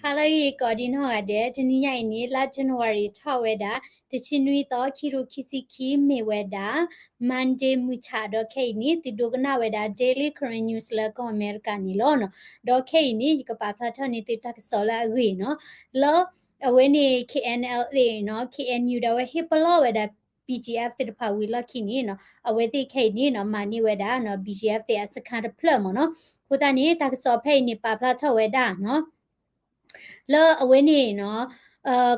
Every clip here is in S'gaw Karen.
ဟါလၢအဂ့ၤကိးဒံနီၢ်ဂၤဒဲး, တနံၤညါအံၤန့ၣ် လါ January ထီၣ်ဝဲဒၣ် တဆံနွံသီ ခံကထိခံဆံခံ မ့ၢ်ဝဲဒၣ် Monday မုၢ်ဆၣ် ဒီးခဲအံၤန့ၣ် သုဒိကနၣ်ဝဲဒၣ် Daily Karen News လၢကီၢ်အမဲရကၤန့ၣ်လီၤနီၤ. ဒီးခဲအံၤန့ၣ် ယကပာ်ဖျါထီၣ်န့ၢ်သုတၢ်ကစီၣ်လၢအဂ့ၤနီၤ, လၢအဝဲန့ၣ် K N L A နီၤ, K N U ဒီးအဝဲဟ့ၣ်ပလီၢ်ဝဲဒၣ် B G F သ့ၣ်တဖၣ်ဝံၤလီၢ်ခံန့ၣ်နီၤ, အဝဲသ့ၣ်ခဲအံၤန့ၣ်နီၤ မၤန့ၢ်ဝဲဒၣ်နီၤ B G F သ့ၣ်အစခန်းတဖျၢၣ်မ့ၢ်နီၤ. အဃိသတးန့ၣ် တၢ်ကစီၣ်ဖဲအံၤန့ၣ် ပာ်ဖျါထီၣ်ဝဲဒၣ်နီၤ လၢအဝဲန့ၣ်နီၤ,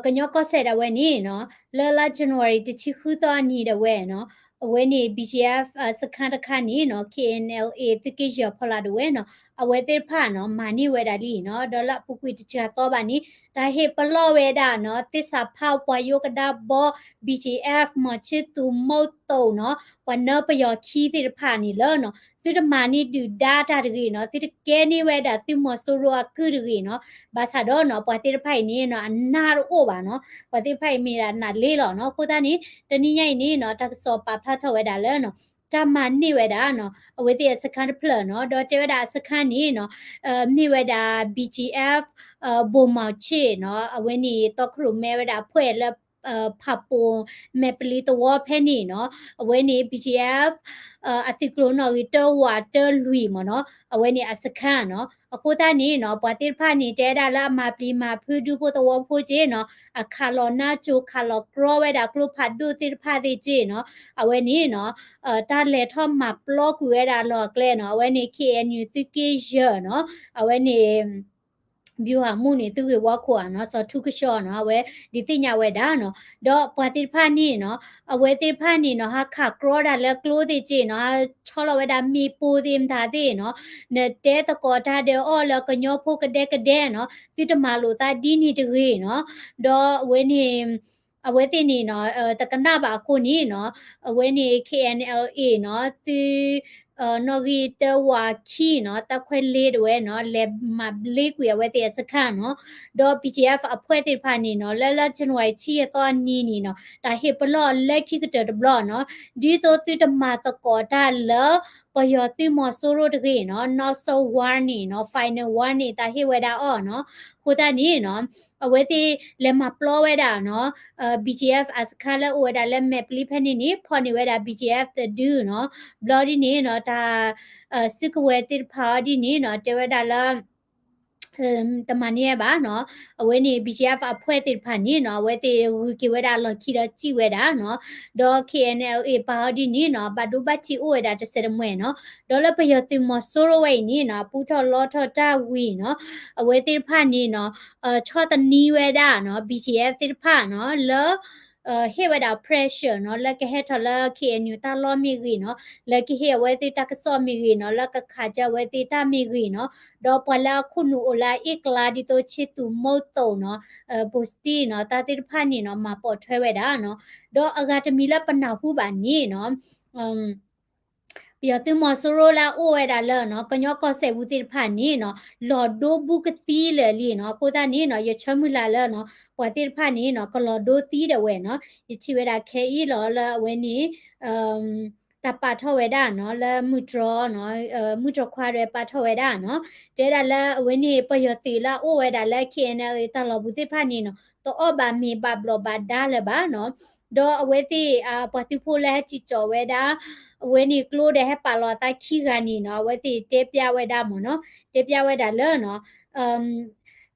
ကညီကီၢ်စဲၣ်ဒၣ်ဝဲန့ၣ်နီၤ, လၢလါ January တဆံဃုသီအနံၤဒၣ်ဝဲနီၤ, အဝဲန့ၣ် B G F စခန်းတခါန့ၣ်နီၤ K N L A သုးက့ယဲၢ်ဖီလာ်ဒၣ်ဝဲနီၤ, အဝဲသ့ၣ်တဖၣ်နီၤ မၤန့ၢ်ဝဲဒၣ်လံနီၤ. ဒီးလၢအပူၤကွံာ်တစှၤသီဘၣ်န့ၣ် တၢ်ဟ့ၣ်ပလီၢ်ဝဲဒၣ်နီၤ သ့ၣ်စးဖးပှၤယိကဒါဘီ B G F မီၤဆ့သူးမုၢ်သိးနီၤ, ပှၤနၢပယီၤခံသ့ၣ်တဖၣ်န့ၣ်လၢနီၤ သုတမၤန့ၢ်ဒုၣ်ဒါတၢ်တဂ့ၤနီၤ, သုတကဲန့ၢ်ဝဲဒၣ်သုးမီၤစိရိၤအကုၢ်တဂ့ၤနီၤ. ဘၣ်ဆၣ်ဒီးနီၤ ပှၤသ့ၣ်တဖၣ်အံၤန့ၣ်နီၤ အနၢ်တအိၣ်ဘၣ်နီၤ, ပှၤသ့ၣ်တဖၣ်အံၤမ့ၢ်ဒၣ်နးလ့လီၤနီၤ. အဃိသတးန့ၣ် တနံၤညါအံၤန့ၣ်နီၤ တၢ်ကစီၣ်ပာ်ဖျါထီၣ်ဝဲဒၣ်လၢနီၤ တၢ်မၤန့ၢ်ဝဲဒၣ်နီၤ အဝဲသ့ၣ်အစခန်းတဖျၢၣ်နီၤ, ဒီးတဲဝဲဒၣ်အစခန်းန့ၣ်နီၤ မ့ၢ်ဝဲဒၣ် B G F ဘိၣ်မီၤဆ့ၣ်နီၤ, အဝဲန့ၣ် တီခိၣ်ရိၣ်မဲဝဲဒၣ်အဖှဲၣ်လၢ ဖးပိၢ် မဲာ်ပလံသဝီဖဲန့ၣ်နီၤ, အဝဲန့ၣ် B G F အသုးကျိၤနီၣ်ဂံၢ်တၢဝးတၢလွံၢ်မ့ၢ်နီၤ, အဝဲန့ၣ်အစခန်းနီၤ. အဃိသတးန့ၣ်နီၤ ပှၤသ့ၣ်တဖၣ်န့ၣ် တဲဒၣ်လၢအမၤပျံၤမၤဖုးဒူဖိသဝီဖိက့နီၤ, အခးလီၤနါစိၤ ခးလီၤကြီဝဲဒၣ်ကျိဖးဒိၣ်သ့ၣ်တဖၣ်သ့ၣ်က့နီၤ, အဝဲန့ၣ်နီၤ တၢ်လဲၤထီၣ်မၤပျီကွံာ်ဝဲဒၣ်လီၢ်အကျဲနီၤ, အဝဲန့ၣ် K N U သုးက့ယဲၢ်နီၤ, အဝဲန့ၣ် ဗျူဟာမှူးန့ၣ် သုးဂ့ၢ်ဝီခိၣ်ဧါနီၤ စီၤထူကဆှီနီၤ, အဝဲဒုးသ့ၣ်ညါဝဲဒၣ်နီၤ. ဒီးပှၤသ့ၣ်တဖၣ်န့ၣ်နီၤ အဝဲသ့ၣ်တဖၣ်န့ၣ်နီၤ ဟးခးကြီဒၣ်လၢကျိသ့ၣ်က့နီၤ, ဟးဆီလီၤဝဲဒၣ်မ့ၣ်ပိၢ်သ့ၣ်မတၤသ့ၣ်နီၤ, နတဲသကိးတၢ်ဒီးအီၤလၢကညီဖိကဒဲကဒဲနီၤ, သုတမၤလိာ်သးဒ်န့ၣ်တဂ့ၤနီၤ. ဒီးအဝဲန့ၣ် အဝဲသ့ၣ်န့ၣ်နီၤ တကနၣ်ဘၣ်အဃိန့ၣ်နီၤ, အဝဲန့ၣ် K N L A နီၤ သု နီၣ်ဂံၢ်တၢဝးခံနီၤ တၢ်ခွဲးလ့ဒၣ်ဝဲနီၤ လဲၤမၤဘျ့ကွံာ်အဝဲသ့ၣ်အစခန်းနီၤ, ဒီး B G F အဖှဲၣ်သ့ၣ်တဖၣ်န့ၣ်နီၤ လၢလါ January ဆံယဲၢ်သီအနံၤန့ၣ်နီၤ တၢ်ဟ့ၣ်ပလီၢ်လၢခံကတၢၢ်တဘျီနီၤ, ဒ်သိးသုတမၤသကိးတၢ်လၢ ပယီၤသုးမီၤစိရိၤတဂ့ၤနီၤ, နီၢ်စီဝါန့ၣ်နီၤ final warning တၢ်ဟ့ၣ်ဝဲဒၣ်အီၤနီၤ. အဃိသတးန့ၣ်နီၤ အဝဲသ့ၣ်လဲၤမၤပျီဝဲဒၣ်နီၤ BGF အစခန်းလၢအိၣ်ဝဲဒၣ်လၢမဲာ်ပျံၤဖဲန့ၣ်န့ၣ် ဖီၣ်န့ၢ်ဝဲဒၣ် BGF တဒုနီၤ, ဘျီဒ်န့ၣ်နီၤ တၢ် စုကဝဲၤသ့ၣ်တဖၣ်အီၤဒ်န့ၣ်နီၤ တဲဝဲဒၣ်လၢ တမၤန့ၢ်ဘၣ်နီၤ, အဝဲန့ၣ် BGF အဖှဲၣ်သ့ၣ်တဖၣ်န့ၣ်နီၤ အဝဲသ့ၣ်ဂုၤက့ၤဝဲဒၣ်အလီၢ်ခံဒီးစံၣ်ဝဲဒၣ်နီၤ, ဒီး KNLA ပာ်အီၤဒ်န့ၣ်နီၤ ဘၣ်ဒိဘၣ်ထံးအိၣ်ဝဲဒၣ်တစဲးတမှဲၤနီၤ, ဒီးလၢပယီၤသုးမီၤစိရိၤဝဲအံၤန့ၣ်နီၤ ပူထီၣ်လီထီၣ်တၢ်ဝံၤနီၤ အဝဲသ့ၣ်တဖၣ်န့ၣ်နီၤ ဆီၣ်သနံးဝဲဒၣ်နီၤ BGF သ့ၣ်တဖၣ်နီၤ လၢ ဟ့ၣ်ဝဲဒၣ် pressure နီၤ လၢကဟဲထီၣ်လၢ KNU တၢ်လီၢ်မ့ၢ်ဂ့ၤနီၤ, လၢကဟ့ၣ်အဝဲသ့ၣ်တၢ်ကစီၣ်မ့ၢ်ဂ့ၤနီၤ, လၢကခးကၢအဝဲသ့ၣ်တၢ်မ့ၢ်ဂ့ၤနီၤ, ဒီးပှၤလၢအခိၣ်နူာ်အိၣ်လၢအအ့ၣ်ကျါဒ်သိး ဆ့သူၣ်မုၢ်သိးနီၤ, ဘိၣ်စတံနီၤ တၢ်သ့ၣ်တဖၣ်န့ၣ်နီၤ မၤပိာ်ထွဲဝဲဒၣ်နီၤ, ဒီးအဂၤတမံၤလၢပနၢ်ဟူဘၣ်န့ၣ်နီၤ ပယီၤသုးမီၤစိရိၤလၢအအိၣ်ဝဲဒၣ်လၢနီၤ ကညီကီၢ်စဲၣ်ပူၤသ့ၣ်တဖၣ်န့ၣ်နီၤ လီၤဒိဘူးကသံလၢာ်လံနီၤ, အဃိသတးန့ၣ်နီၤ ယဆၢမုၢ်လၢ်လၢနီၤ ပှၤသ့ၣ်တဖၣ်န့ၣ်နီၤ ကလီၤဒိသံဒၣ်ဝဲနီၤ, ယထံၣ်ဝဲဒၣ်ခဲအံၤလီၤလၢအဝဲန့ၣ် တၢ်ပာ်ထီၣ်ဝဲဒၣ်နီၤ လၢမုၢ်တြီၤ မုၢ်တြီၤခွါဒီးပာ်ထီၣ်ဝဲဒၣ်နီၤ, တဲဒၣ်လၢအဝဲန့ၣ် ပယီၤသုးလၢအအိၣ်ဝဲဒၣ်လၢ KNLA တၢ်လီၢ်ပူၤသ့ၣ်တဖၣ်န့ၣ်နီၤ တအီၣ်ဘၣ်မ့ၤဘၣ်ဘျီၣ်ဘၣ်ဒါလၢၤဘၣ်နီၤ, ဒီးအဝဲသ့ၣ် ပှၤသုးဖိလၢဟဲစံၣ်ကၠီၣ်ဝဲဒၣ် အဝဲန့ၣ်ကျိဒီးဟဲပာ်လီၤအသးခံဂၤန့ၣ်နီၤ အဝဲသ့ၣ်တဲပျးဝဲဒၣ်မ့ၢ်နီၤ, တဲပျးဝဲဒၣ်လၢနီၤ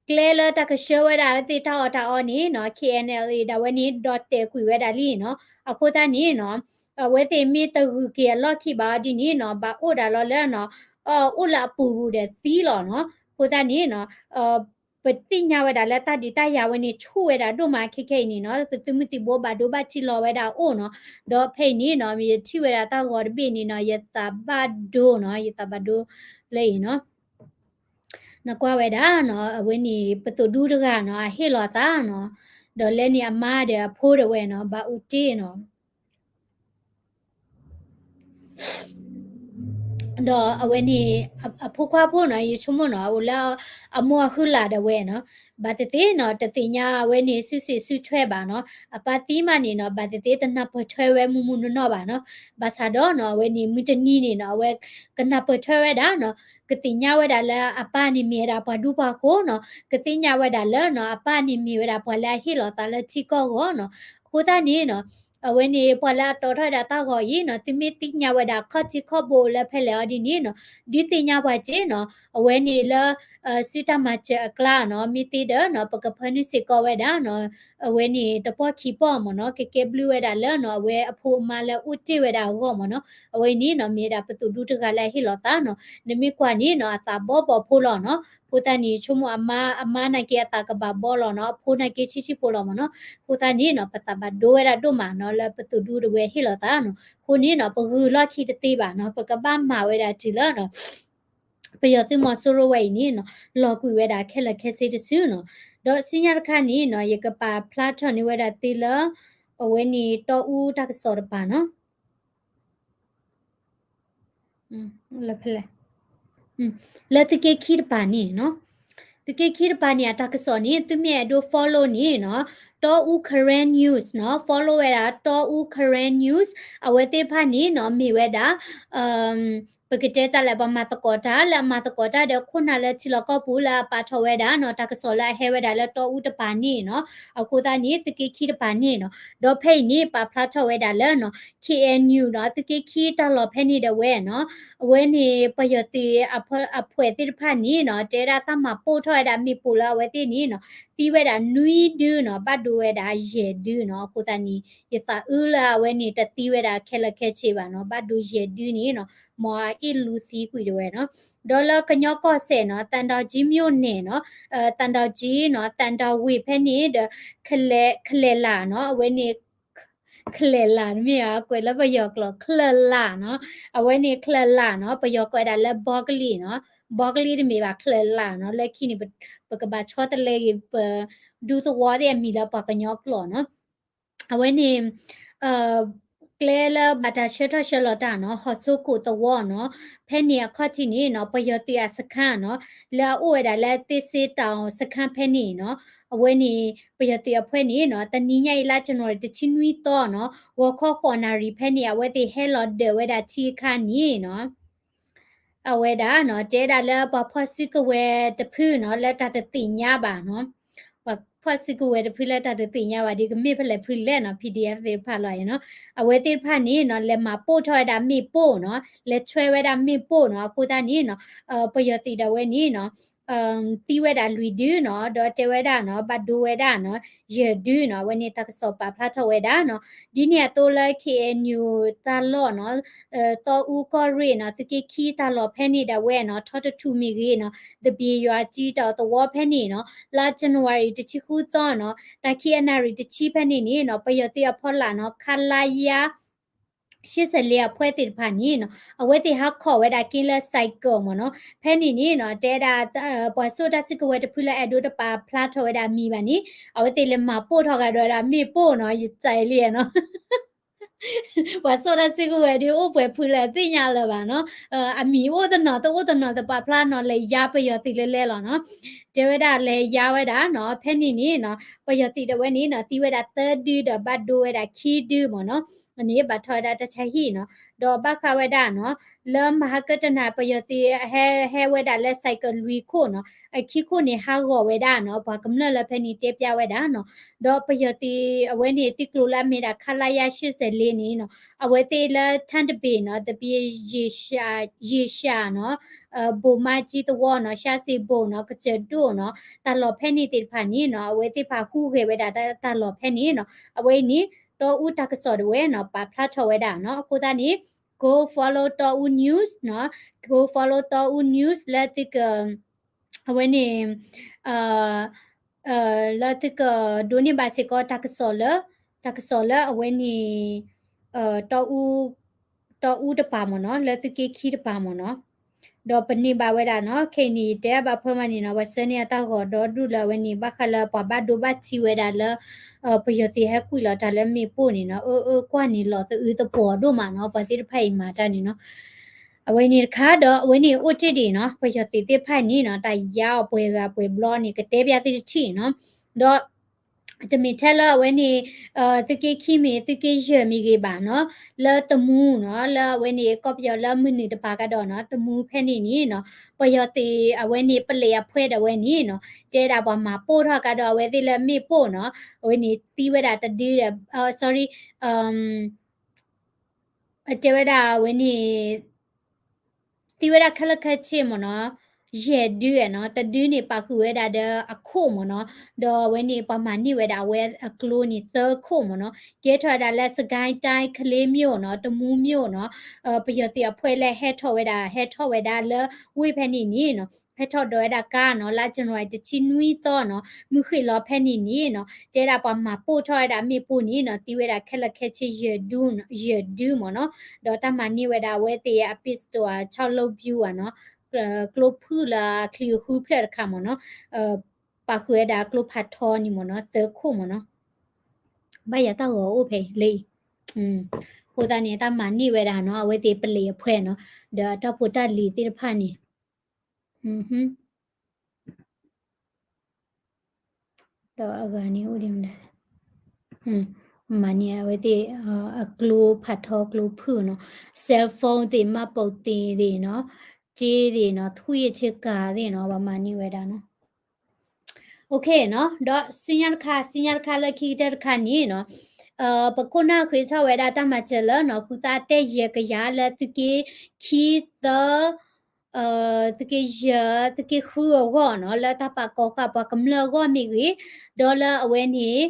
ကျဲလၢတၢ်ကဆှၢဝဲဒၣ်အဝဲသ့ၣ်တၢ်အီၣ်တၢ်အီန့ၣ်နီၤ KNLA ဒၣ်ဝဲန့ၣ် ဒီၣ်တဲာ်ကွံာ်ဝဲဒၣ်လံနီၤ, အဃိသတးန့ၣ်နီၤ အဝဲသ့ၣ်မ့ၢ်တဂုၤက့ၤအလီၢ်ခံဘၣ်အီၤဒ်န့ၣ်နီၤ ဘၣ်အိၣ်ဒၣ်လီၤလၢနီၤ အိၣ်လၢအပူၤပူၤဒီးသံလီၤနီၤ, အဃိသတးန့ၣ်နီၤ ပသ့ၣ်ညါဝဲဒၣ်လၢတၢ်ဒုးတၢ်ယၤဝဲန့ၣ် ဆူၣ်ဝဲဒၣ်ဒိၣ်မးခဲခဲအံၤန့ၣ်နီၤ ပသုးမုၢ်သံၣ်ဘိဘၣ်ဒိဘၣ်ထံးလီၤဝဲဒၣ်အအိၣ်နီၤ, ဒီးဖဲအံၤန့ၣ်နီၤ ယထံၣ်ဝဲဒၣ်တၢ်ဂီၤတဘ့ၣ်န့ၣ်နီၤ ယသးဘၣ်ဒိနီၤ ယသးဘၣ်ဒိလၢအံၤနီၤ နကွၢ်ဝဲဒၣ်နီၤ အဝဲန့ၣ် ပသိၣ်ဒူတဂၤနီၤ အဟ့ၣ်လီၤသးနီၤ, ဒီးလဲန့ၣ်အမါဒီးအဖိဒၣ်ဝဲနီၤ ဘၣ်အိၣ်တ့ၢ်နီၤ ဒီးအဝဲန့ၣ် အဖိခွါဖိနီၤ ယဆိကမိၣ်နီၤ အိၣ်လၢအမိၢ်အဟုလၢ်ဒၣ်ဝဲနီၤ, ဘၣ်သ့ၣ်သ့ၣ်နီၤ တသ့ၣ်ညါအဝဲန့ၣ် စုစ့ၣ်စုထွဲဘၣ်နီၤ, အပၢ်သံမးန့ၣ်နီၤ ဘၣ်သ့ၣ်သ့ၣ်တနၢ်ပၢၢ်ထွဲဝဲမုၢ်မုၢ်နီၢ်နီၢ်ဘၣ်နီၤ, ဘၣ်ဆၣ်ဒီးနီၤ အဝဲန့ၣ် မုၢ်တနံၤန့ၣ်နီၤ အဝဲကနၢ်ပၢၢ်ထွဲဝဲဒၣ်နီၤ, ကသ့ၣ်ညါဝဲဒၣ်လၢအပၢ်န့ၣ်မ့ၢ်ဝဲဒၣ်ပှၤဒူပှၤဃိၤနီၤ, ကသ့ၣ်ညါဝဲဒၣ်လၢနီၤ အပၢ်န့ၣ်မ့ၢ်ဝဲဒၣ်ပှၤလၢအဟ့ၣ်လီၤသးလၢထံကီၢ်အဂီၢ်နီၤ, အဃိသတးန့ၣ်နီၤ အဝဲန့ၣ် ပှၤလၢအတီထီၣ်ဝဲဒၣ်တၢ်ဂီၤအံၤနီၤ သုမ့ၢ်သ့ၣ်ညါဝဲဒၣ်ခီၣ်ထံးခီၣ်ဘိလၢဖဲလဲၣ်အီၤဒ်န့ၣ်နီၤ ဒုးသ့ၣ်ညါပှၤစ့နီၤ, အဝဲန့ၣ်လၢ စုတၢ်မၤစၢၤအကျါနီၤ မ့ၢ်သ့ဒီးနီၤ ပကဖၢနုာ်စ့ၢ်ကီးဝဲဒၣ်နီၤ, အဝဲန့ၣ်တပီၢ်ခံပီၢ်မ့ၢ်နီၤ ကကဲဘျုးဝဲဒၣ်လၢနီၤ အဝဲအဖိအမါလၢအိၣ်တ့ၢ်ဝဲဒၣ်အဂီၢ်မ့ၢ်နီၤ, အဝဲန့ၣ်နီၤ မ့ၢ်ဝဲဒၣ်ပသိၣ်ဒူတဂၤလၢအဟ့ၣ်လီၤသးနီၤ, နမ့ၢ်ကွၢ်န့ၣ်နီၤ အသးဘီဘီဖိလီၤနီၤ, အဃိသတးန့ၣ် ဆိကမိၣ်အမါ အမါနာ်က့အသးကဘၣ်ဘီလီၤနီၤ, အဖိနာ်က့ဆံးဆံးဖိလီၤမ့ၢ်နီၤ, အဃိသတးန့ၣ်နီၤ ပသးဘၣ်ဒိဝဲဒၣ်ဒိၣ်မးနီၤ လၢပသိၣ်ဒူတဝဲဟ့ၣ်လီၤသးနီၤ, အဃိန့ၣ်နီၤ ပဂုာ်လီၢ်ခံတသ့ဘၣ်နီၤ ပကဘၣ်မၤဝဲဒၣ်တုၤလၢနီၤ ပယီၤသုးမီၤစိရိၤဝဲအံၤန့ၣ်နီၤ လီၤကွံာ်ဝဲဒၣ်ခဲလၢာ်ခဲဆ့တစုနီၤ, ဒီးဆူညါတခါန့ၣ်နီၤ ယကပာ်ဖျါထီၣ်န့ၢ်ဝဲဒၣ်သုလၢ အဝဲန့ၣ်တီအူတၢ်ကစီၣ်တပၤနီၤ လၢသုးက့ခံတပၤန့ၣ်နီၤ, သုးက့ခံတပၤန့ၣ် အတၢ်ကစီၣ်န့ၣ် သုမ့ၢ်အဲၣ်ဒိး follow န့ၣ်နီၤ တီအူ Karen News နီၤ follow ဝဲဒၣ်တီအူ Karen News အဝဲသ့ၣ်တဖၣ်န့ၣ်နီၤ မ့ၢ်ဝဲဒၣ် ပကတဲတၢ်လၢပှၤမၤသကိးတၢ် လၢအမၤသကိးတၢ်ဒီးခိၣ်နၢ်လၢထံလီၢ်ကီၢ်ပူၤလၢအပာ်ထီၣ်ဝဲဒၣ်နီၤ တၢ်ကစီၣ်လၢအဟဲဝဲဒၣ်လၢတီအူတပၤန့ၣ်နီၤ, အဃိသတးန့ၣ် သုးက့ခံတပၤန့ၣ်နီၤ, ဒီးဖဲအံၤန့ၣ် ပာ်ဖျါထီၣ်ဝဲဒၣ်လၢနီၤ K N U နီၤ သုးက့ခံတၢ်လီၢ်ဖဲန့ၣ်ဒၣ်ဝဲနီၤ, အဝဲန့ၣ် ပယီၤသုးအဖှဲးသ့ၣ်တဖၣ်န့ၣ်နီၤ တဲဒၣ်တၢ်မၤပိၢ်ထီၣ်ဝဲဒၣ်မ့ၣ်ပိၢ်လၢအဝဲသ့ၣ်န့ၣ်နီၤ သံဝဲဒၣ်နွံဒုနီၤ ဘၣ်ဒိဝဲဒၣ်ယဲၢ်ဒုနီၤ, အဃိသတးန့ၣ် ယသးအုးလၢအဝဲန့ၣ်တသံဝဲဒၣ်ခဲလၢာ်ခဲဆ့ဘၣ်နီၤ, ဘၣ်ဒိယဲၢ်ဒုန့ၣ်နီၤ, မ်အအ့ၣ်လူသံကွံာ်ဒၣ်ဝဲနီၤ, ဒီးလၢကညီကီၢ်စဲၣ်နီၤ သံတောင်ကြီးမြို့နယ်နီၤ, သံတောင်ကြီးနီၤ သံတောင်ဝ့ၢ်ဖဲန့ၣ်ဒီး ကလဲၤလးနီၤ အဝဲန့ၣ် ကလဲၤလးတမ့ၢ်ဘၣ် ကွဲးလၢပယီၤကျိာ် ချလးနီၤ, အဝဲန့ၣ် ချလးနီၤ ပယီၤကိးဝဲဒၣ်လၢ ဘီကလံနီၤ, ဘီကလံတမ့ၢ်ဘၣ် ချလးနီၤ, လၢခံန့ၣ် ပကဘၣ်ဆီတလဲဂ့ၤ ပဒူသဝီသ့ၣ်အမံၤလၢပှၤကညီကျိာ်နီၤ, အဝဲန့ၣ် ကျဲလၢဘၣ်တၢ်ဆှၢထီၣ်ဆှၢလီၤတၢ်နီၤ ဟီၣ်ဆိခိၣ်သဝီနီၤ, ဖဲန့ၣ်အခီၣ်ထံးန့ၣ်နီၤ ပယီၤသုးအစခန်းနီၤ လၢအအိၣ်ဝဲဒၣ်လၢသ့ၣ်စ့တၢ်စခန်းဖဲန့ၣ်နီၤ, အဝဲန့ၣ် ပယီၤသုးအဖှဲးန့ၣ်နီၤ တနံၤညါအံၤလါ January တဆံနွံသီနီၤ ဂီၤခီဃိးနၣ်ရံၣ်ဖဲန့ၣ် အဝဲသ့ၣ်ဟဲလီၤဒၢးဝဲဒၣ်ထံအခါန့ၣ်နီၤ အဝဲဒၣ်နီၤ တဲဒၣ်လၢပှၤဖီၣ်စုကဝဲၤတဖုနီၤ လၢတၢ်တသ့ၣ်ညါဘၣ်နီၤ, ပှၤဖီၣ်စုကဝဲၤတဖုလၢတၢ်တသ့ၣ်ညါဘၣ်ဒီး ကမ့ၢ်ဖဲလဲၣ်ဖုလဲၣ်နီၤ P D F သ့ၣ်တဖၣ်လီၤနီၤ, အဝဲသ့ၣ်တဖၣ်န့ၣ်နီၤ လဲၤမၤပိၢ်ထီၣ်ဝဲဒၣ်မ့ၣ်ပိၢ်နီၤ လဲၤဆွဲဝဲဒၣ်မ့ၣ်ပိၢ်နီၤ အဃိသတးန့ၣ်နီၤ ပယီၤသုးဒၣ်ဝဲန့ၣ်နီၤ သံဝဲဒၣ်လွံၢ်ဒုနီၤ ဒီးတဲဝဲဒၣ်နီၤ ဘၣ်ဒိဝဲဒၣ်နီၤ ယဲၢ်ဒုနီၤ အဝဲန့ၣ်တၢ်ကစီၣ်ပာ်ဖျါထီၣ်ဝဲဒၣ်နီၤ, ဒ်န့ၣ်အသိးလၢ K N U တၢ်လီၢ်နီၤ တီအူကီၢ်ရ့ၣ်နီၤ သုးက့ခံတၢ်လီၢ်ဖဲန့ၣ်ဒၣ်ဝဲနီၤ ထီတထူၣ်မ့ၢ်ဂ့ၤနီၤ သဘ့ၣ်ယွၤကၠံတၢ်သဝီဖဲန့ၣ်နီၤ လါ January တဆံဃုသီနီၤ တၢ်ခံအနၣ်ရံၣ်တဆံဖဲန့ၣ်န့ၣ်နီၤ ပယီၤသုးအဖီလာ်နီၤ ခလရ ရှစ်ဆယ့်လေး အဖှဲးသ့ၣ်တဖၣ်န့ၣ်နီၤ အဝဲသ့ၣ်ဟးခိးဝဲဒၣ်က့ၤလၢ cycle မ့ၢ်နီၤ ဖဲန့ၣ်န့ၣ်နီၤ တဲဒၣ် ပှၤစိာ်တၢ်စုကဝဲၤတဖုလၢအဲၣ်ဒိးတပာ်ဖျါထီၣ်ဝဲဒၣ်အမံၤဘၣ်န့ၣ် အဝဲသ့ၣ်လဲၤမၤပိၢ်ထီၣ်ဂၤဒီးဝဲဒၣ်မ့ၣ်ပိၢ်နီၤ ယစဲးလံနီၤ ပှၤစိာ်တၢ်စုကဝဲၤဒုးအိၣ်ပှဲၤဖုလၢအသ့ၣ်ညါလၢၤဘၣ်နီၤ အမံၤအိၣ်တနီၤတအိၣ်တနီၤတပာ်ဖျါနီၤ လဲၤယါပယီၤသုးလဲၤလဲၤလီၤနီၤ တဲဝဲဒၣ်လဲၤယါဝဲဒၣ်နီၤ ဖဲန့ၣ်န့ၣ်နီၤ ပယီၤသုးဒၣ်ဝဲန့ၣ်နီၤ သံဝဲဒၣ်သၢဒုဒီးဘၣ်ဒိဝဲဒၣ်ခံဒုမ့ၢ်နီၤ န့ၣ်ဘၣ်ထီၣ်ဝဲဒၣ်တၢ်ဆါဟံၣ်နီၤ ဒီးဘၣ်ဃးဝဲဒၣ်နီၤ လၢမဟါကတနၤ ပယီၤသုးဟဲ ဟဲဝဲဒၣ်လၢ cycle လွံၢ်ခိၣ်နီၤ အခံခိၣ်န့ၣ်ဟးဂီၤဝဲဒၣ်နီၤ ပှၤကမျၢၢ်လၢဖဲန့ၣ်တဲပျါဝဲဒၣ်နီၤ ဒီးပယီၤသုးအဝဲန့ၣ်သုးကျိၤလၢအမ့ၢ်ဒၣ် ခလရ ရှစ်ဆယ့်လေး န့ၣ်နီၤ အဝဲသ့ၣ်လၢ ထန်းတပင်နီၤ သဘ့ၣ် ရေရှာ နီၤ ဗိုလ်မှူးကြီး သဝီနီၤ ရှမ်းစံဘိနီၤ ကစၢၢ်ဒိၣ်နီၤ တၢ်လီၢ်ဖဲန့ၣ်သ့ၣ်တဖၣ်န့ၣ်နီၤ အဝဲသ့ၣ်တဖၣ်ဟူးဂဲၤဝဲဒၣ်တၢ်လီၢ်ဖဲန့ၣ်နီၤ အဝဲအံၤန့ၣ် တီအူတၢ်ကစီၣ်ဒၣ်ဝဲနီၤ ပာ်ဖျါထီၣ်ဝဲဒၣ်နီၤ အဃိသတးန့ၣ် go follow တီအူ news နီၤ go follow တီအူ news လၢသုက အဝဲန့ၣ် လၢသုကဒိးန့ၢ်ဘၣ်စ့ၢ်ကီးတၢ်ကစီၣ်လၢ တၢ်ကစီၣ်လၢအဝဲန့ၣ် တီအူတပၤမ့ၢ်နီၤ လၢသုးက့ခံတပၤမ့ၢ်နီၤ ဒီးပန့ၢ်ဘၣ်ဝဲဒၣ်နီၤ ခဲအံၤန့ၣ် ယတဲဘၣ်ဖၢမးန့ၣ်နီၤ ပှၤဆှၢန့ၢ်အတၢ်ဂီၤဒီဒူၣ်လၢအဝဲန့ၣ် ဘၣ်ဃးလၢပှၤဘၣ်ဒိဘၣ်ထံးဝဲဒၣ်လၢ ပယီၤသုးဟဲကွံာ်လီၤတၢ်လၢမ့ၣ်ပိၢ်န့ၣ်နီၤ အၢ အၢ ကွၢ်န့ၣ်လီၤသအုးသပှီၤဒိၣ်မးနီၤ ပှၤသ့ၣ်တဖၣ်အံၤမၤတၢ်န့ၣ်နီၤ အဝဲန့ၣ်တခါဒီး အဝဲန့ၣ်အိၣ်တ့ၢ်ဒံးနီၤ ပယီၤသုးသ့ၣ်တဖၣ်န့ၣ်နီၤ တၢ်ယါအီၤပှဲၤဂၤပှဲၤဘျီန့ၣ် ကတဲပျးသုတထံၣ်နီၤ. ဒီး တမ့ၢ်ထဲလၢအဝဲန့ၣ် သုးက့ခံမ့ၢ် သုးက့ယဲၢ်မ့ၢ်ဂ့ၤဘၣ်နီၤ, လၢတမူနီၤ လၢအဝဲန့ၣ် ကီၢ်ပယီၤလၢမုၢ်နုာ်တပၤကဒီးနီၤ တမူဖဲန့ၣ်န့ၣ်နီၤ ပယီၤသုးအဝဲန့ၣ်ပလံးအဖှဲဒီးအဝဲန့ၣ်နီၤ တဲဒၣ်ပှၤမၤပိၢ်ထီၣ်ကဒီးအဝဲသ့ၣ်လၢမ့ၣ်ပိၢ်နီၤ အဝဲန့ၣ်သံဝဲဒၣ်တဒုဒီး sorry တဲဝဲဒၣ်အဝဲန့ၣ် သံဝဲဒၣ်ခဲလၢာ်ခဲဆ့မ့ၢ်နီၤ ယဲၢ်ဒုနီၤ, တဒုန့ၣ်ပာ်ဃုာ်ဝဲဒၣ်ဒီးအခိၣ်မ့ၢ်နီၤ, ဒီးအဝဲန့ၣ်ပှၤမၤန့ၢ်ဝဲဒၣ်အဝဲအကျိန့ၣ်သၢခိၣ်မ့ၢ်နီၤ, ကဲထီၣ်ဝဲဒၣ်လၢ စစ်ကိုင်းတိုင်း ကလေးမြို့နီၤ, တမူမြို့နီၤ, ပယီၤသုးအဖှဲလၢဟဲထီၣ်ဝဲဒၣ် ဟဲထီၣ်ဝဲဒၣ်လၢဝ့ၢ်ဖဲန့ၣ်န့ၣ်နီၤ, ဟဲထီၣ်ဒိးဝဲဒၣ်ကါနီၤ လါ January တဆံနွံသီနီၤ, မုၢ်ဃ့ၢ်လီၤဖဲန့ၣ်န့ၣ်နီၤ, တဲဒၣ်ပှၤမၤပိၢ်ထီၣ်ဝဲဒၣ်မ့ၣ်ပိၢ်န့ၣ်နီၤ, သံဝဲဒၣ်ခဲလၢာ်ခဲဆ့ ယဲၢ်ဒုမ့ၢ်နီၤ, ဒီးတၢ်မၤန့ၢ်ဝဲဒၣ်အဝဲသ့ၣ်အ pistol အ ခြောက်လုံး ဘူး နီၤ, ကျိဖုၣ်လၢအချံအဃုဖျၢၣ်တခါမ့ၢ်နီၤ, ပာ်ဃုာ်ဝဲဒၣ်ကျိဖးထီန့ၣ်မ့ၢ်နီၤ သၢခိၣ်မ့ၢ်နီၤ, ဘၣ်ယၤတၢ်ဂီၤအိၣ်ဖဲလၢအံၤ, အဃိသတးန့ၣ် တၢ်မၤန့ၢ်ဝဲဒၣ်နီၤ အဝဲသ့ၣ်ပလံးအဖှဲနီၤ, ဒီးအတၢ်ဖိတၢ်လံၤသ့ၣ်တဖၣ်န့ၣ် ဒီးအဂၤန့ၣ်အိၣ်ဒံးမတၤလဲၣ်, မၤန့ၢ်အဝဲသ့ၣ် အကျိဖးထီကျိဖုၣ်နီၤ, cell phone သ့ၣ် မှတ်ပုံတင် သ့ၣ်နီၤ, ကြေး သ့ၣ်နီၤ, ထွံၣ်အဆ့ကၤ သ့ၣ်နီၤ, ပှၤမၤန့ၢ်ဝဲဒၣ်နီၤ. OK နီၤ, ဒီးဆူညါတခါ ဆူညါတခါလၢခံကတၢၢ်တခါန့ၣ်နီၤ, ပခိၣ်နၢ်ဃ့ထီၣ်ဝဲဒၣ်တၢ်မၤစၢၤလၢနီၤ ဃုသၣ်တဲယဲၢ်ကယၤလၢသုးက့ခံသၢ သုးက့ယဲၢ် သုးက့ဃုအဂီၢ်နီၤ, လၢတၢ်ပာ်ကီၤဃာ်ပှၤကမျၢၢ်အဂီၢ်မ့ၢ်ဂ့ၤ, ဒီးလၢအဝဲန့ၣ်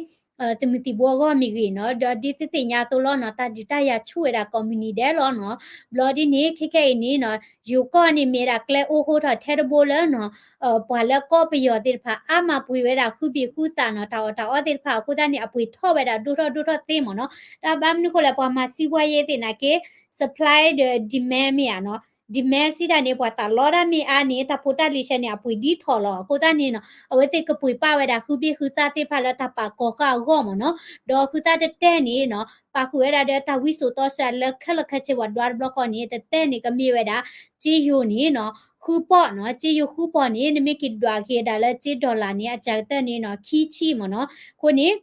သုးမုၢ်သံၣ်ဘိအဂီၢ်မ့ၢ်ဂ့ၤနီၤ, ဒီးဒ်သုသ့ၣ်ညါအသိးလီၤနီၤ, တၢ်ဒုးတၢ်ယၤဆူၣ်ဝဲဒၣ်ကိးမုၢ်နံၤဒဲးလီၤနီၤ, ဘျီဒ်န့ၣ် ခဲခဲအံၤန့ၣ်နီၤ, ယိၤကီၢ်န့ၣ်မ့ၢ်ဝဲဒၣ်ကျဲအိၣ်ဟိထီၣ်ထဲတဘိလၢနီၤ, ပှၤလၢကီၢ်ပယီၤသ့ၣ်တဖၣ် အါမးပှ့ၤဝဲဒၣ်ဃုဘ့ၣ်ဃုသးနီၤ, တၢ်အီၣ်တၢ်အီသ့ၣ်တဖၣ်အဃိသတးန့ၣ် အပှ့ၤထီၣ်ဝဲဒၣ်ဒိၣ်ထီၣ်ဒိၣ်ထီၣ်သ့မ့ၢ်နီၤ, တၢ်ဘၣ်မနုၤဃိလဲၣ် ပှၤမၤစံးဘှါယဲသ့ၣ်နာ်က့ supply ဒီး demand မ့ၢ်ဧါနီၤ, demand စံးတၢ်န့ၣ် ပှၤတၢ်လီတၢ်မ့ၢ်အါန့ၣ် တၢ်ဖိတၢ်လံၤဆဲန့ၣ် အပှ့ၤဒ်ထီၣ်လီၤအဃိသတးန့ၣ်နီၤ, အဝဲသ့ၣ်ကပှ့ၤပာ်ဝဲဒၣ်ဃုဘ့ၣ်ဃုသးသ့ၣ်တဖၣ်လၢတၢ်ပာ်ကီၤဃာ်အဂီၢ်မ့ၢ်နီၤ, ဒီးဃုသၣ်တတဲန့ၣ်နီၤ, ပာ်ဃုာ်ဝဲဒၣ်ဒီးတၢ်ဝံစိာ်တီဆှၢလၢခဲလၢာ်ခဲဆ့ပှၤဒွးတဘျီဃီန့ၣ် တတဲန့ၣ် ကမ့ၢ်ဝဲဒၣ် ကြေးယိုန့ၣ်နီၤ, ဃုပီၣ်နီၤ, ကြေးယိုဃုပီၣ်န့ၣ် နမ့ၢ်က့ၤဒွးက့ၤဒၣ်လၢ ကြေး dollar န့ၣ် အစှၤကတၢၢ်န့ၣ်နီၤ ခံဆံမ့ၢ်နီၤ, အဃိန့ၣ်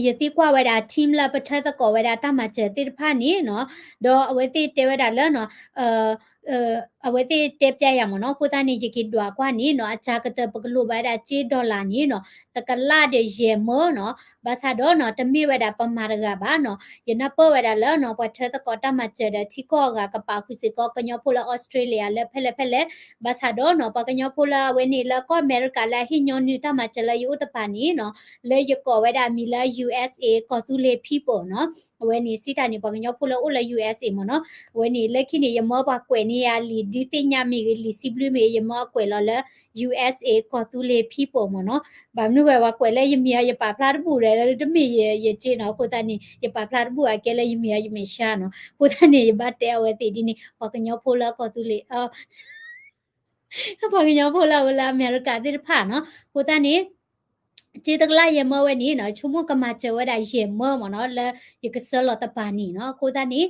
ယသံကွၢ်ဝဲဒၣ် team လၢပထၢသကိးဝဲဒၣ်တၢ်မၤစၢၤသ့ၣ်တဖၣ်န့ၣ်နီၤ, ဒီးအဝဲသ့ၣ်တဲဝဲဒၣ်လၢနီၤ, အဝဲသ့ၣ်တဲပျးယၤမ့ၢ်နီၤ, အဃိသတးန့ၣ် ယက့ၤဒွးကွၢ်န့ၣ်နီၤ, အစှၤကတၢၢ်ပကလိၣ်ဘၣ်ဝဲဒၣ် ကြေး dollar န့ၣ်နီၤ, တကလးဒီးယဲၢ်မၢနီၤ, ဘၣ်ဆၣ်ဒီးနီၤ တမ့ၢ်ဝဲဒၣ်ပမၤတဂၤဘၣ်နီၤ, ယနၢ်ပၢၢ်ဝဲဒၣ်လၢနီၤ ပှၤထၢသကိးတၢ်မၤစၢၤဒီးထံကီၢ်အဂၤကပာ်ဃုာ်စ့ၢ်ကီးကညီဖိလၢ Australia လၢဖဲလဲၣ်ဖဲလဲၣ်, ဘၣ်ဆၣ်ဒီးနီၤ ပှၤကညီဖိလၢအဝဲန့ၣ်လၢကီၢ်အမဲရကၤလၢအဟ့ၣ်ညီနုၢ်တၢ်မၤစၢၤလၢယအိၣ်တပၤန့ၣ်နီၤ, လၢယကိးဝဲဒၣ်မံၤလၢ ယူၢ်အ့ၣ်စ့ၣ် ကီၢ်သူလ့ၤ people နီၤ, အဝဲန့ၣ်စံးတၢ်န့ၣ် ပှၤကညီဖိလၢအိၣ်လၢ ယူၢ်အ့ၣ်စ့ၣ် မ့ၢ်နီၤ, အဝဲန့ၣ်လၢခံန့ၣ် ယမၢပှၤကွဲးန့ၢ်ယၤလံာ်ဒုးသ့ၣ်ညါမ့ၢ်ဂ့ၤ လံာ်စံးဘျုးမ့ၢ်ဂ့ၤ ယမၢအကွဲးလီၤလၢ ယူၢ်အ့ၣ်စ့ၣ် ကီၢ်သူလ့ၤ people မ့ၢ်နီၤ, ဘၣ်မနုၤဝဲပှၤကွဲးလၢယမံၤအီၤ ယပာ်ဖျါတဘူၣ်ဒီး တမ့ၢ်ယက့နီၤ, အဃိသတးန့ၣ် ယပာ်ဖျါတဘူၣ်အကဲလၢယမံၤအီၤ ယမဲာ်ဆှါနီၤ, အဃိသတးန့ၣ် ယဘၣ်တဲအဝဲသ့ၣ်ဒ်န့ၣ် ပှၤကညီဖိလၢကီၢ်သူလ့ၤ ပှၤကညီဖိလၢအအိၣ်လၢအမဲရကၤသ့ၣ်တဖၣ်နီၤ, အဃိသတးန့ၣ် စ့တကလးယဲၢ်မၢဝဲန့ၣ်နီၤ, ဆိကမိၣ်ကမၤစၢၤဝဲဒၣ်ယဲၢ်မၢမ့ၢ်နီၤ, လၢယကဆှၢလီၤတပၤန့ၣ်နီၤ, အဃိသတးန့ၣ်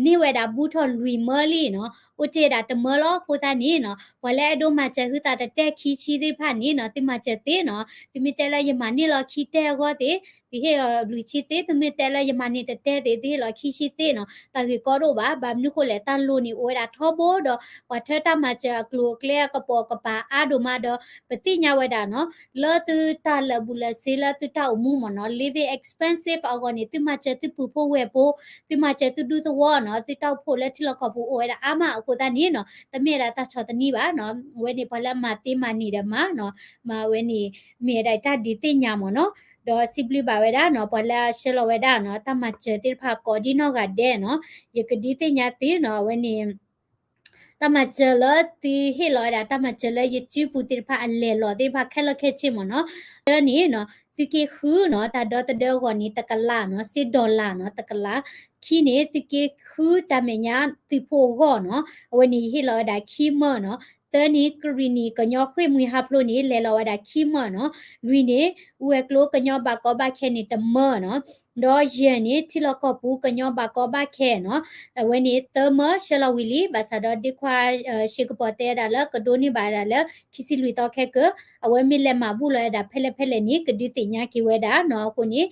န့ၢ်ဝဲဒၣ်ဘူးထီၣ်လွံၢ်မၢလံနီၤ, အိၣ်တ့ၢ်ဝဲဒၣ်တမၢလီၤ, အဃိသတးန့ၣ်နီၤ, ပှၤလၢအဲၣ်ဒိးမၤစၢၤဟုသးတတဲခံဆံသ့ၣ်တဖၣ်န့ၣ်နီၤ, သုမ့ၢ်တဲလၢယမၤန့ၢ်လီၤခံတဲအဂီၢ်သ့ၣ်, သုဟ့ၣ်လီၤလွံၢ်ဆံသ့ၣ်, သုမ့ၢ်တဲလၢယမၤန့ၢ်တတဲသ့ၣ်, သုဟ့ၣ်လီၤခံဆံသ့ၣ်နီၤ, တၢ်ဂ့ၢ်ကီဒိၣ်ဘၣ်, ဘၣ်မနုၤဃိလဲၣ် တၢ်လိၤန့ၣ်အိၣ်ဝဲဒၣ်ထီဘိဒီး ပှၤထၢတၢ်မၤစၢၤအကျိၤအကျဲအကပိာ်ကပၤအါဒိၣ်မးဒီး ပသ့ၣ်ညါဝဲဒၣ်နီၤ, လၢသုတၢ်လၢာ်ဘူၣ်လၢာ်စ့လၢသုတၢ်အိၣ်မူမ့ၢ်နီၤ, living expensive အဂီၢ်န့ၣ် သုမၤစၢၤသုပုၢ်ဖိဝဲၢ်ဖိ, သုမၤစၢၤသုဒူသဝီနီၤ, သုတၢ်အိၣ်ဖှိၣ်လၢထံလီၢ်ကီၢ်ပူၤအိၣ်ဝဲဒၣ်အါမးအဃိသတးန့ၣ်နီၤ, တမ့ၢ်ဝဲဒၣ်တၢ်ဆီၣ်သနံးဘၣ်နီၤ, အဝဲန့ၣ်ပှၤလၢမၤသ့မၤန့ၢ်ဒီးမၤနီၤ, မၤဝဲန့ၣ် မ့ၢ်ဝဲဒၣ်တၢ်ဒုးသ့ၣ်ညါမ့ၢ်နီၤ, ဒီးစံးဘျုးဘၣ်ဝဲဒၣ်နီၤ, ပှၤလၢအဆှၢလီၤဝဲဒၣ်နီၤ, တၢ်မၤစၢၤသ့ၣ်တဖၣ်ကိးဒ်နီၢ်ဂၤဒဲးနီၤ, ယကဒုးသ့ၣ်ညါသုနီၤ, အဝဲန့ၣ် တၢ်မၤစၢၤလၢသုဟ့ၣ်လီၤဝဲဒၣ် တၢ်မၤစၢၤလၢယစုပူၤသ့ၣ်တဖၣ်အလဲၤလီၤသ့ၣ်တဖၣ်ခဲလၢာ်ခဲဆ့မ့ၢ်နီၤ, တၢန့ၣ်နီၤ, သုးက့ဃုနီၤ, တၢ်ဒီသဒၢအဂီၢ်န့ၣ် တကလးနီၤ, စ့ dollar နီၤ, တကလး, ခံန့ၣ် သုးက့ဃုတၢ်မဲာ်ညါသုးဖိအဂီၢ်နီၤ, အဝဲန့ၣ်ယဟ့ၣ်လီၤဝဲဒၣ်ခံမၢနီၤ, သၢန့ၣ် ကရံၣ်နံၣ်ကညီဃ့ၢ်မှံဟးဖျိးန့ၣ် လဲၤလီၤဝဲဒၣ်ခံမၢနီၤ, လွံၢ်န့ၣ် အူဝဲၤကျိကညီဘၣ်ကီဘၣ်ခဲန့ၣ်တမၢနီၤ, ဒီးယဲၢ်န့ၣ် ထံလီၢ်ကီၢ်ပူၤ ကညီဘၣ်ကီဘၣ်ခဲနီၤ, အဝဲန့ၣ်သၢမၢဆှၢလီၤဝံၤလံ, ဘၣ်ဆၣ်ဒီးဒ့ခွါ ရှ့ကပီၤတဲဒၣ်လၢ ကဒိးန့ၢ်ဘၣ်ဒၣ်လၢခံဆံလွံၢ်သီခဲကၢ, အဝဲမ့ၢ်လဲၤမၤဘူၣ်လီၤဝဲဒၣ်ဖဲလဲၣ်ဖဲလဲၣ်န့ၣ် ကဒုးသ့ၣ်ညါက့ၤဝဲဒၣ်နီၤ. အဃိန့ၣ်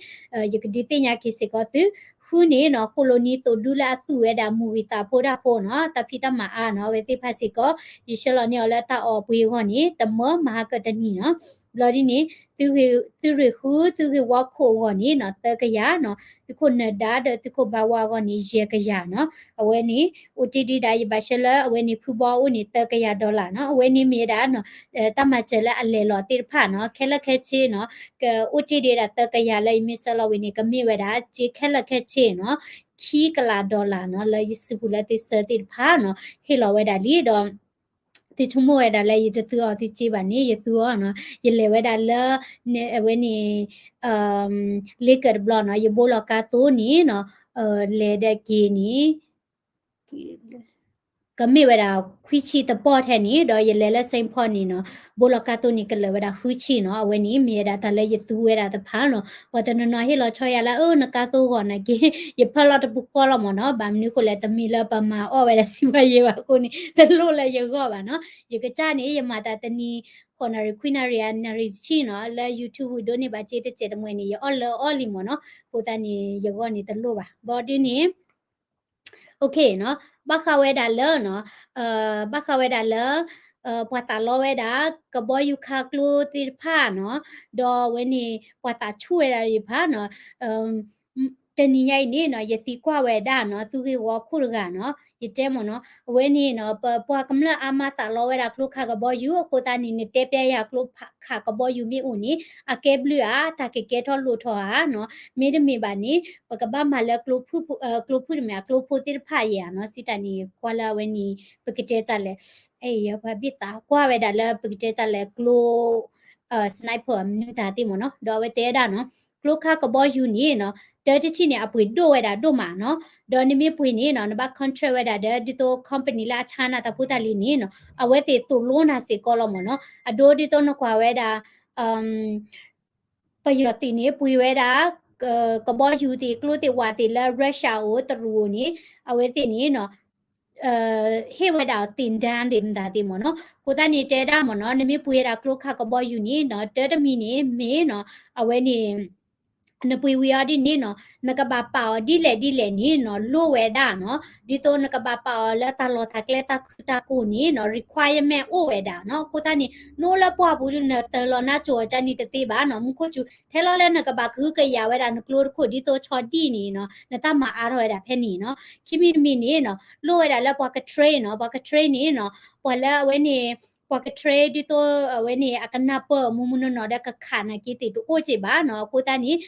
ယကဒုးသ့ၣ်ညါက့ၤစ့ၢ်ကီးသု, ဃုန့ၣ်နီၤ ဃိၣ်လိနံၤသိၣ်ဒူလၢအသူၣ်ဝဲဒၣ် မူၤဝံၤသးဖိတၢ်ဖိနီၤ, တၢ်ဖံးတၢ်မၤအါနီၤ, အဝဲသ့ၣ်တဖၣ်စ့ၢ်ကီး ယဆှၢလီၤန့ၢ်အီၤလၢတၢ်အီၣ်ပှ့ၤအဂီၢ်န့ၣ် တမၢမၤဟါကတနံၤနီၤ. ဘျီဒ်န့ၣ် သုးရ့ၣ်ဃု သုးရ့ၣ်ဝီခိၣ်အဂီၢ်န့ၣ်နီၤ သၢကယၤနီၤ, သုးခိၣ်နၢၤဒါဒီးသုးခိၣ်ဘါဝါအဂီၢ်န့ၣ် ယဲၢ်ကယၤနီၤ. အဝဲန့ၣ် အိၣ်တ့ၢ်ဒံးဒၣ် ယဘၣ်ဆှၢလၢအဝဲန့ၣ် ဖုဘီအိၣ်န့ၣ် သၢကယၤ dollar နီၤ. အဝဲန့ၣ်မ့ၢ်ဝဲဒၣ် တၢ်မၤစၢၤလၢအလဲၤလီၤသ့ၣ်တဖၣ်နီၤ, ခဲလၢာ်ခဲဆ့နီၤ, ကအိၣ်တ့ၢ်ဒံးဒၣ်သၢကယၤလၢယမ့ၢ်ဆှၢလီၤဝံၤန့ၣ် ကမ့ၢ်ဝဲဒၣ် စ့ခဲလၢာ်ခဲဆ့နီၤ, ခံကလး dollar နီၤ, လၢယစုပူၤလၢသုဆှၢသ့ၣ်တဖၣ်နီၤ, ဟ့ၣ်လီၤဝဲဒၣ်လံဒီး သုဆိကမိၣ်ဝဲဒၣ်လၢယတသူအီၤသုစ့ဘၣ်န့ၣ် ယသူအီၤနီၤ, ယလဲၤဝဲဒၣ်လၢ အဝဲန့ၣ် လ့ကၢးတဘျီနီၤ, ယဘိလီၤကါသိန့ၣ်နီၤ, လဲၤဒီးက့ၤန့ၣ် ကမ့ၢ်ဝဲဒၣ်ခွံဆံတပီၢ်ထဲန့ၣ် ဒီးယလဲၤလၢ Saint Paul န့ၣ်နီၤ, ဘိလီၤကါသိန့ၣ် ကလၢာ်ဝဲဒၣ်ဃုဆံနီၤ. အဝဲန့ၣ်မ့ၢ်ဝဲဒၣ်တၢ်လၢယသူဝဲဒၣ်တဖၣ်နီၤ. ပှၤတနီၤနီၤဟ့ၣ်လီၤဆီယၤလၢ အၢ နကါသိဂီၤနာ်က့ ယဖၢလီၤတပူၤဃီလီၤမ့ၢ်နီၤ. ဘၣ်မနုၤဃိလဲၣ် တမ့ၢ်လၢပမၤအီၣ်ဝဲဒၣ်စံးဘၣ်ယဲဘၣ်အဃိန့ၣ် တလိၣ်လၢယဂီၢ်ဘၣ်နီၤ. ယကစၢ်န့ၣ် ယမၤတၢ်တနံၤ ဃိးနၣ်ရံၣ် ခွံနၣ်ရံၣ် အနၣ်ရံၣ်တဆံနီၤ, လၢ YouTube ဝံၤဒိးန့ၢ်ဘၣ်စ့တစဲးတမှဲၤန့ၣ် ယအီၣ်လၢအီလံမ့ၢ်နီၤ. အဃိသတးန့ၣ် ယဂီၢ်န့ၣ်တလိၣ်ဘၣ်. ဘီဒ်န့ၣ် OK နီၤ, ဘၣ်ဃးဝဲဒၣ်လၢ ဘၣ်ဃးဝဲဒၣ်လၢ ပှၤသးလီဝဲဒၣ် ကဘီယူၤခးကျိသ့ၣ်တဖၣ်နီၤ, ဒီးအဝဲန့ၣ် ပှၤသးဆူၣ်ဝဲဒၣ်တဖၣ်နီၤ, တနံၤညါအံၤန့ၣ်နီၤ ယသံကွၢ်ဝဲဒၣ်နီၤ သုးဂ့ၢ်ဝီခိၣ်တဂၤနီၤ, ယတဲမ့ၢ်နီၤ, အဝဲန့ၣ်နီၤ ပပှၤကမျၢၢ်အါမးသးလီဝဲဒၣ်ကျိခးကဘီယူၤ, အဃိသတးန့ၣ် နတဲပျဲယၤကျိခးကဘီယူၤမ့ၢ်အိၣ်န့ၣ် အကဲဘျုးဧါ, တၢ်ကကဲထီၣ်လိၣ်ထီၣ်ဧါနီၤ, မ့တမ့ၢ်ဘၣ်န့ၣ် ပကဘၣ်မၤလၢ ကျိဖုၣ်တမ့ၢ် အကျိဖိသ့ၣ်တဖၣ်ယဲၢ်ဧါနီၤ, စံးတၢ်န့ၣ် ကွၢ်လၢအဝဲန့ၣ် ပကတဲတၢ်လဲၣ်, ယဘၣ်သးကွၢ်ဝဲဒၣ်လၢပကတဲတၢ်လဲၣ် ကျိ sniper မနုၤတၢ်သ့ၣ်မ့ၢ်နီၤ, ဒီးအဝဲတဲဝဲဒၣ်နီၤ, ကျိခးကဘီယူၤန့ၣ်နီၤ တၢတထံၣ်န့ၣ် အပှ့ၤဒိၣ်ဝဲဒၣ်ဒိၣ်မးနီၤ, ဒီးနမ့ၢ်ပှ့ၤန့ၣ်နီၤ နဘၣ် contract ဝဲဒၣ်ဒီး ဒ်သိး company လၢအဆါနၤတၢ်ဖိတၢ်လံၤန့ၣ်နီၤ အဝဲသ့ၣ်သိၣ်လိနၤစ့ၢ်ကီးလီၤမ့ၢ်နီၤ, အဒိဒ်သိးနကွၢ်ဝဲဒၣ် ပယီၤသုးန့ၣ် ပှ့ၤဝဲဒၣ် ကဘီယူၤသ့ၣ် ကျိသ့ၣ်ဝၣ်သ့ၣ်လၢ Russia အိၣ် တရူးအိၣ်န့ၣ် အဝဲသ့ၣ်န့ၣ်နီၤ ဟ့ၣ်ဝဲဒၣ် သ့ၣ်ဒၢသ့ၣ်မတၤသ့ၣ်မ့ၢ်နီၤ, အဃိသတးန့ၣ် တဲဒၣ်မ့ၢ်နီၤ နမ့ၢ်ပှ့ၤဝဲဒၣ်ကျိခးကဘီယူၤန့ၣ်နီၤ တၢတမံၤန့ၣ် မ့ၢ်နီၤ အဝဲန့ၣ် နပှ့ၤဝံၤအီၤဒ်န့ၣ်နီၤ နကဘၣ်ပာ်အီၤဒ်လဲၣ်ဒ်လဲၣ်န့ၣ်နီၤ လိၣ်ဝဲဒၣ်နီၤ, ဒ်သိးနကဘၣ်ပာ်အီၤလၢတၢ်လီၢ်တၢ်ကျဲတၢ်ခုတၢ်ကိၢ်န့ၣ်နီၤ requirement အိၣ်ဝဲဒၣ်နီၤ, အဃိသတးန့ၣ် နအိၣ်လၢပှၢ်ပူၤ နတၢ်လီၤနါစိၤအီၤကန့ၣ်တသ့ဘၣ်နီၤ, မူခိၣ်စူၤ ထဲလီၤလၢနကဘၣ်ကဟုကယာ်ဝဲဒၣ်နကျိတခိၣ် ဒ်သိးဆီဒံၣ်န့ၣ်နီၤ နတၢ်မၤအါထီၣ်ဝဲဒၣ်ဖဲန့ၣ်နီၤ, ခံမံၤတမံၤန့ၣ်နီၤ လိၣ်ဝဲဒၣ်လၢပှၤက train နီၤ, ပှၤက train န့ၣ်နီၤ ပှၤလၢအဝဲန့ၣ် ပှၤက train ဒ်သိးအဝဲန့ၣ် အကနၢ်ပၢၢ်မူမူနီၢ်နီၢ်ဒီးကခးနာ်က့သ့ၣ်တအိၣ်က့ဘၣ်နီၤ, အဃိသတးန့ၣ်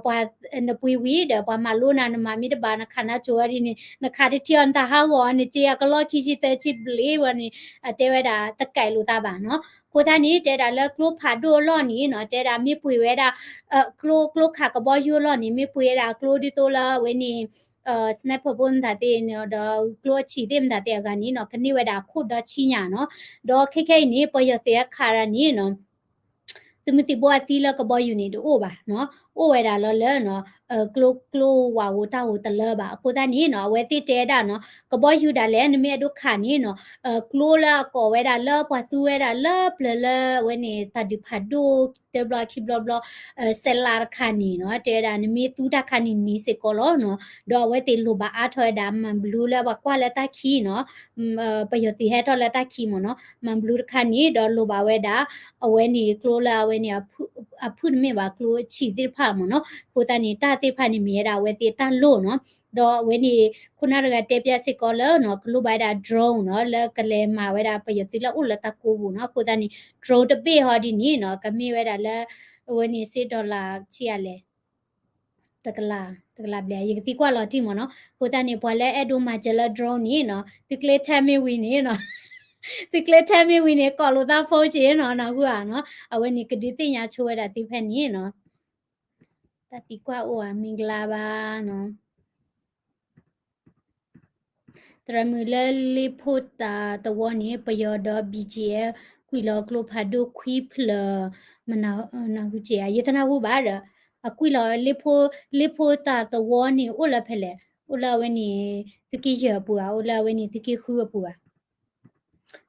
ပှၤ နပှ့ၤဝံၤဒီးပှၤမၤလိနၤ နမၤမ့ၢ်တဘၣ် နခးနါစိၤဝဲဒ်န့ၣ် နခးတထံၣ်အီၤ နတၢ်ဟးဂီၤအီၤ နစ့အကလီၢ်ခံဆံသၢဆံဘျ့ဝဲန့ၣ် အတဲဝဲဒၣ်တကဲလိာ်သးဘၣ်နီၤ, အဃိသတးန့ၣ် တဲဒၣ်လၢကျိဖးဒိၣ်အလီၢ်န့ၣ်နီၤ တဲဒၣ်မ့ၢ်ပှ့ၤဝဲဒၣ် ကျိ ကျိခးကဘီယူၤအလီၢ်န့ၣ် မ့ၢ်ပှ့ၤဝဲဒၣ်ကျိဒ်သိးလၢအဝဲန့ၣ် sniper ဖိမတၤသ့ၣ်န့ၣ် ဒီးကျိအဆံးသ့ၣ်မတၤသ့ၣ်အဂၤန့ၣ်နီၤ ကန့ၢ်ဝဲဒၣ်အခိၣ်ဒီဆံညါနီၤ, ဒီးခဲခဲအံၤန့ၣ် ပယီၤသုးအခးဒၣ်န့ၣ်နီၤ သုးမုၢ်သံၣ်ဘိအသံလၢကဘီယူၤန့ၣ်တအိၣ်ဘၣ်နီၤ, အိၣ်ဝဲဒၣ်လီၤလၢ ကျိ ကျိဝၣ်ဧိၤတၢ်ဧိၤတလၢဘၣ်, အဃိသတးန့ၣ်နီၤ အဝဲသ့ၣ်တဲဒၣ်နီၤ ကဘီယူၤဒၣ်လဲာ် နမ့ၢ်အဲၣ်ဒိးခးန့ၣ်နီၤ ကျိလၢအကိးဝဲဒၣ်လၢပှၤသူဝဲဒၣ်လၢပျၢၤလၢအဝဲန့ၣ် တၢ်ဒုးဖးဒိၣ်တဘျီခံဘျီဘျီ စဲးလးတခါန့ၣ်နီၤ တဲဝဲဒၣ် နမ့ၢ်သူတၢ်ခါန့ၣ်န့ၣ်စ့ၢ်ကီးလီၤနီၤ, ဒီးအဝဲသ့ၣ်လိၣ်ဘၣ်အါထီၣ်ဝဲဒၣ် မၤဘျူးလၢပှၤကွၢ်လၢတၢ်ခံနီၤ ပယီၤသုးဟဲထီၣ်လၢတၢ်ခံမ့ၢ်နီၤ မၤဘျူးတခါန့ၣ် ဒီးလိၣ်ဘၣ်ဝဲဒၣ် အဝဲန့ၣ်ကျိလၢအဝဲန့ၣ် အဖုၣ်တမ့ၢ်ဘၣ် ကျိအဆံးသ့ၣ်တဖၣ်မ့ၢ်နီၤ, အဃိသတးန့ၣ် တၢ်သ့ၣ်တဖၣ်န့ၣ်မ့ၢ်ဝဲဒၣ်အဝဲသ့ၣ်တၢ်လိၣ်နီၤ, ဒီးအဝဲန့ၣ် ခိၣ်နၢ်တဂၤတဲပျးစ့ၢ်ကီးလၢနီၤ ကလိၣ်ဘၣ်ဝဲဒၣ် drone နီၤ လၢကလဲၤမၤဝဲဒၣ်ပယီၤသုးလၢအိၣ်လၢတၢ်ကိးပူၤနီၤ, အဃိသတးန့ၣ် drone တဘ့ၣ်ဟီဒ်န့ၣ်နီၤ ကမ့ၢ်ဝဲဒၣ်လၢ အဝဲန့ၣ်စ့ dollar ဆံးအါလဲၣ် တကလး တကလးဘျဲၣ် ယကသံကွၢ်လီၤတံၢ်မ့ၢ်နီၤ, အဃိသတးန့ၣ် ပှၤလၢအဲၣ်ဒိးမၤစၢၤလၢ drone န့ၣ်နီၤ သုကျဲထဲမ့ၢ်ဝံၤန့ၣ်နီၤ သုကျဲထဲမ့ၢ်ဝံၤန့ၣ် ကိးလိာ်သး phone က့ၤနီၤ နၢ်ဟူဧါနီၤ, အဝဲန့ၣ်ကဒုးသ့ၣ်ညါဆိဝဲဒၣ်သုဖဲန့ၣ်နီၤ, တၢ်သံကွၢ်အိၣ်ဧါ မ့ၢ်ကလါဘၣ်နီၤ သရၣ်မုၣ်လၢလ့ဖိတၢ်သဝီန့ၣ် ပယီၤဒီး ဘီကၠံၣ်အဲၣ် ကွံာ်လီၤကျိဖးဒိၣ်ခွံဖျၢၣ် မနၢ်ဟူက့ၤဧါ ယတနၢ်ဟူဘၣ်ဒီး အကွံာ်လီၤ လ့ဖိ, လ့ဖိတၢ်သဝီန့ၣ် အိၣ်လၢဖဲလဲၣ်, အိၣ်လၢအဝဲန့ၣ် သုးက့ယဲၢ်အပူၤဧါ, အိၣ်လၢအဝဲန့ၣ် သုးက့ဃုအပူၤဧါ.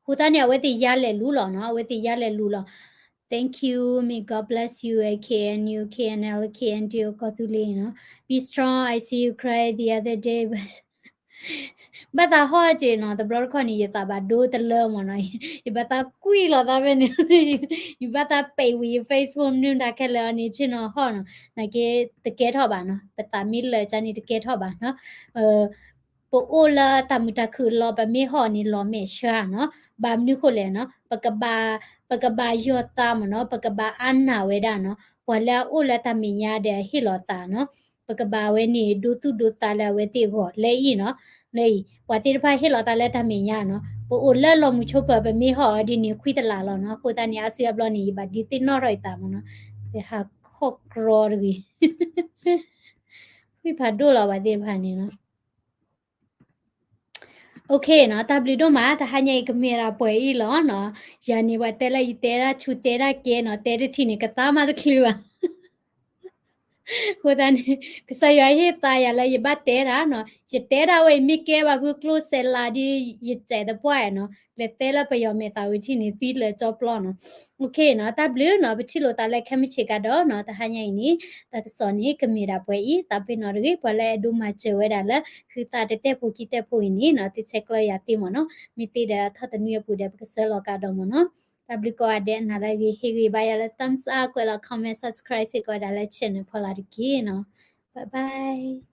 အဃိသတးန့ၣ် အဝဲသ့ၣ်ယါလဲၤလူလီၤနီၤ, အဝဲသ့ၣ်ယါလဲၤလူလီၤ. Thank you, may God bless you, K N U, K N L, K N D O ကီၢ်သူလ့ၤနီၤ. Be strong, I see you cry the other day, but ဘၣ်သးဟီၣ်က့ၤနီၤ, တဘျီတခီၣ်န့ၣ် ယသးဘၣ်ဒိတလၢမ့ၢ်နီၤ, ယဘၣ်သးကွံာ်လီၤသးဖဲန့ၣ်, ယဘၣ်သးပဲာ်ဝံၤယ Facebook မနုၤဒၣ်ခဲလၢာ်အီၤန့ၣ် ဆ့ၣ်နီၤဟီၣ်နီၤ, နာ်က့တကဲထီၣ်ဘၣ်နီၤ, ပသးမ့ၢ်လၢာ်ကန့ၣ်တကဲထီၣ်ဘၣ်နီၤ. ပအိၣ်လၢတၢ်မုာ်တၢ်ခုၣ်လီၤ ပမ့ၢ်ဟီၣ်န့ၣ်လီၤမဲာ်ဆှးနီၤ, ဘၣ်မနုၤဃိလဲၣ်နီၤ, ပကဘၣ်, ပကဘၣ်ယီၤသးမ့ၢ်နီၤ, ပကဘၣ်အါနာ်ဝဲဒၣ်နီၤ, ပှၤလၢအအိၣ်လၢတၢ်မဲာ်ညါဒီးအဟ့ၣ်လီၤသးနီၤ, ပကဘၣ်ဝဲန့ၣ်ဒိသူၣ်ဒိသးလၢအဝဲသ့ၣ်အဂီၢ်လၢအံၤနီၤ, လၢအံၤ ပှၤသ့ၣ်တဖၣ်ဟ့ၣ်လီၤသးလၢတၢ်မဲာ်ညါနီၤ, ပအိၣ်လၢလီၤမုဆိဖၢၣ် ပမ့ၢ်ဟီၣ်အီၤဒ်န့ၣ် ခွံတလးလီၤနီၤ, အဃိသတးန့ၣ် အါစုအါဘျီန့ၣ် ယဘၣ်ဒုးသ့ၣ်နီၣ်ထီၣ်ယသးမ့ၢ်နီၤ, ယဟးခီၣ်ကြီတဂ့ၤ, ဝံၣ်ဖးဒိၣ်လီၤပှၤသ့ၣ်တဖၣ်န့ၣ်နီၤ. OK နီၤ, တၢ်ဘျုးဒိၣ်မး, တဟါညါအံၤကမ့ၢ်ဒၣ်ပှဲၤအံၤလီၤနီၤ, ယၤန့ၣ်ပှၤတဲလၢယတဲဒၣ်ဆူးတဲဒၣ်ကဲနီၤ, တဲတထံၣ်န့ၣ် ကသါမးတချုးဘၣ် အဃိသတးန့ၣ် ကစၢ်ယွၤဟ့ၣ်သါယၤလၢယဘၣ်တဲတၢ်နီၤ, ယတဲဒၣ်ဝဲအံၤမ့ၢ်ကဲဘၣ်ဖုကျိစဲးလးဒီး ယစဲးသပှၢ်နီၤ, လဲၤတဲလၢပယီၤမဲာ်သးဝံၤထံၣ်န့ၣ် သံလၢာ်ကၠီပျီနီၤ. OK နီၤ, တၢ်ဘျုးနီၤ, ပထံၣ်လိာ်သးလၢခဲမုၢ်ဆ့ၣ်ကဒီးနီၤ, တဟါညါအံၤန့ၣ် တၢ်ကစီၣ်န့ၣ် ကမ့ၢ်ဒၣ်ပှဲၤအံၤ, သးပ့ၤနီၣ်တဂ့ၤ, ပှၤလၢအဲၣ်ဒိးမၤစၢၤဝဲဒၣ်လၢ ဟုသးတတဲဖိခံတဲဖိအံၤန့ၣ်နီၤ, သုဆဲးကျၢယၤသ့မ့ၢ်နီၤ, မ့ၢ်သ့ဒီးထီၣ်တနွံအပူၤဒီး ပကဆှၢလီၤကဒီးမ့ၢ်နီၤ. တၢ်ဘျုးကိးဂၤဒဲး, နၤလၢအဂ့ၤ ဟ့ၣ်ဂံၢ်ဘါယၤလၢ thumbs up, ကွဲးလီၤ comment, subscribe စ့ၢ်ကီးဝဲဒၣ်လၢ channel ဖီလာ်တက့ၢ်နီၤ. Bye bye.